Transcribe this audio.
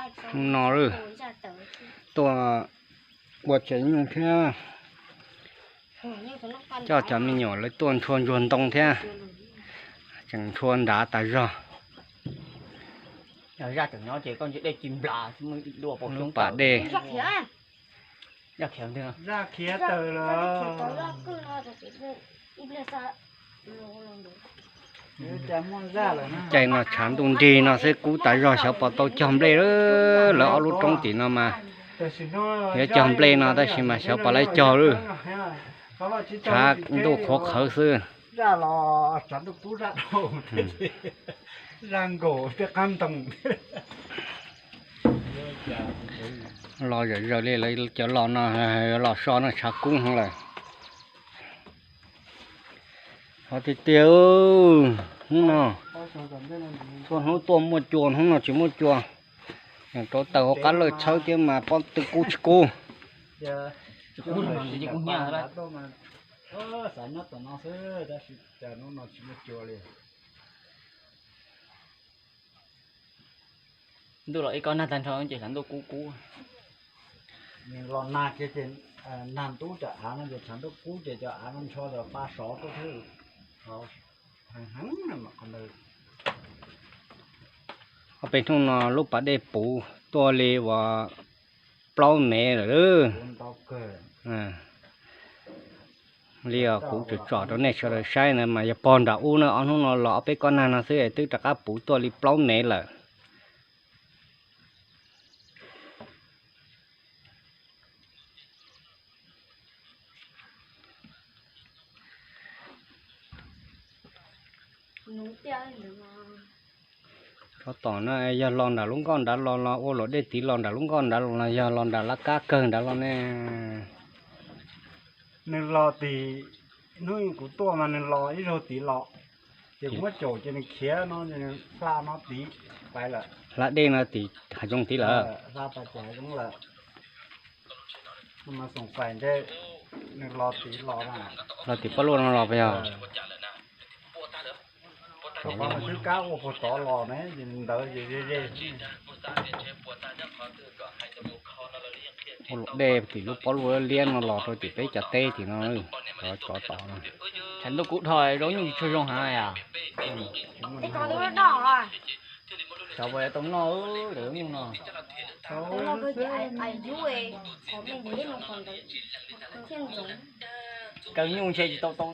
Hnub no lawm, tuaj ua tsev nyuj thiab coj cov me nyuam lawv tuaj nrhua ntsuag ntoo thiab, tseem nrhua nrad tas zog. Zaj tseem nyob ces koj ntsia dej ci nplas, lub pas dej. Zaj khiav tawm lawm. Caij no tshav ntuj nrig no xwb kub tas zog, xyov puas tau cog nplej lawm. Lawv ob lub roob tim no mas yuav cog nplej no tab sis mas xyov puas laib cog lawm. Tshav ntuj qhuav qhawv xwb. Los zawm zaws li lawv cov los no, los so no tshav kub heev lawm. Qhov tiag tiag, hnub no txhua hnub tuaj muaj cua, hnub no tsis muaj cua. Rau taws hauv qab lawj tshawb thiab mas pob tw kub tsis kub. Ntuj los ib kob nag tag nrho ces xav ntuj kub kub. Nws los nag kiag ces nag ntub cov av no ces tshav ntuj kub ces cov av no ntsho los pa sov tuaj thiab. Heev heev. Ob peb hnub no lub pas dej puv tuaj li uas plaub mev lawm. Li kuv tsom tsom rau nej sawv daws saib na mas yog pog nram ub na, ob hnub no los ob peb kob nag no xwb twb rov qab puv tuaj li plaub mev lawm. Tsov tom no yog los nram lub nkoj nrad los los ua luam dej tid los nram lub nkoj nrad los los yog los nram laj kab kawg nrad los ne. Nws los tim, hnub kuv tuaj mas nws los ib zaug tid los, ces kuv muab caum ces nws khiav no, hla no tid pais lawm. Hla dej no tim hav zoov tid lawm. Hla pais tim hav zoov lawm. Mas xoom pais nte, nws los tim los na. Los tim pob luaj no los puas yog? Twb kab ua puag tod los ne, ntawd ze ze. Ua luam dej tim lub pob luaj liab no los rau tim peb cov teb tim no, tsov tom no. Tshav ntuj kub dhau, zaub nyuj tsis tshua zoo heev yom. Xyov puas tau noj lawm zaub nyuj no. Kaw nyuj ntshe tsis tau tau.